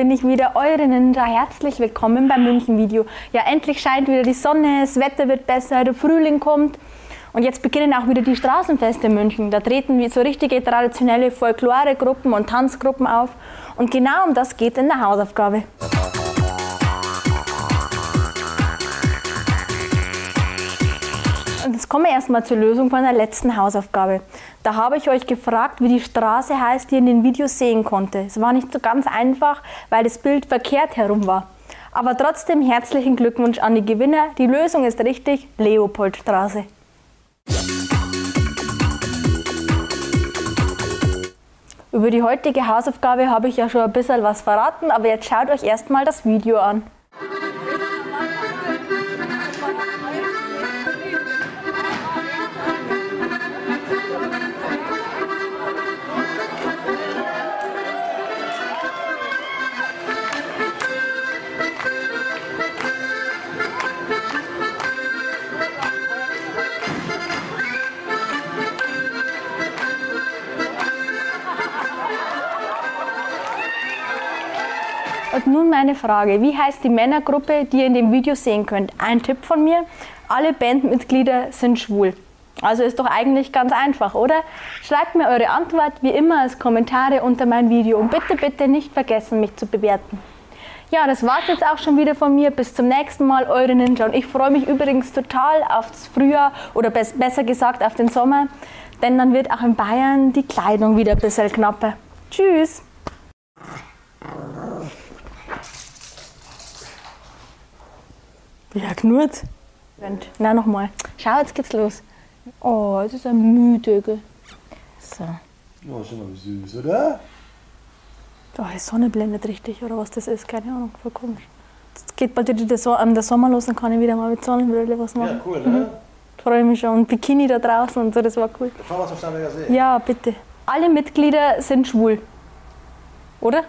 bin ich wieder, eure Ninja. Herzlich willkommen beim München-Video. Ja, endlich scheint wieder die Sonne, das Wetter wird besser, der Frühling kommt. Und jetzt beginnen auch wieder die Straßenfeste in München. Da treten so richtige traditionelle Folkloregruppen und Tanzgruppen auf. Und genau um das geht in der Hausaufgabe. Und jetzt kommen wir erstmal zur Lösung von der letzten Hausaufgabe. Da habe ich euch gefragt, wie die Straße heißt, die ihr in den Videos sehen konnte. Es war nicht so ganz einfach, weil das Bild verkehrt herum war. Aber trotzdem herzlichen Glückwunsch an die Gewinner. Die Lösung ist richtig, Leopoldstraße. Über die heutige Hausaufgabe habe ich ja schon ein bisschen was verraten, aber jetzt schaut euch erstmal das Video an. Und nun meine Frage, wie heißt die Männergruppe, die ihr in dem Video sehen könnt? Ein Tipp von mir, alle Bandmitglieder sind schwul. Also ist doch eigentlich ganz einfach, oder? Schreibt mir eure Antwort wie immer als Kommentare unter mein Video und bitte, bitte nicht vergessen, mich zu bewerten. Ja, das war's jetzt auch schon wieder von mir. Bis zum nächsten Mal, eure Ninja. Und ich freue mich übrigens total aufs Frühjahr oder besser gesagt auf den Sommer, denn dann wird auch in Bayern die Kleidung wieder ein bisschen knapper. Tschüss! Ja, knurrt. Na, nochmal. Schau, jetzt geht's los. Oh, es ist ein müde. So. Oh, schon mal süß, oder? Oh, die Sonne blendet richtig, oder was das ist, keine Ahnung, voll komisch. Jetzt geht bald wieder der Sommer los, dann kann ich wieder mal mit Sonnenbrille was machen. Ja, cool, ne? Mhm. Freue mich schon. Und Bikini da draußen und so, das war cool. Fahren wir zum Starnberger See. Ja, bitte. Alle Mitglieder sind schwul. Oder?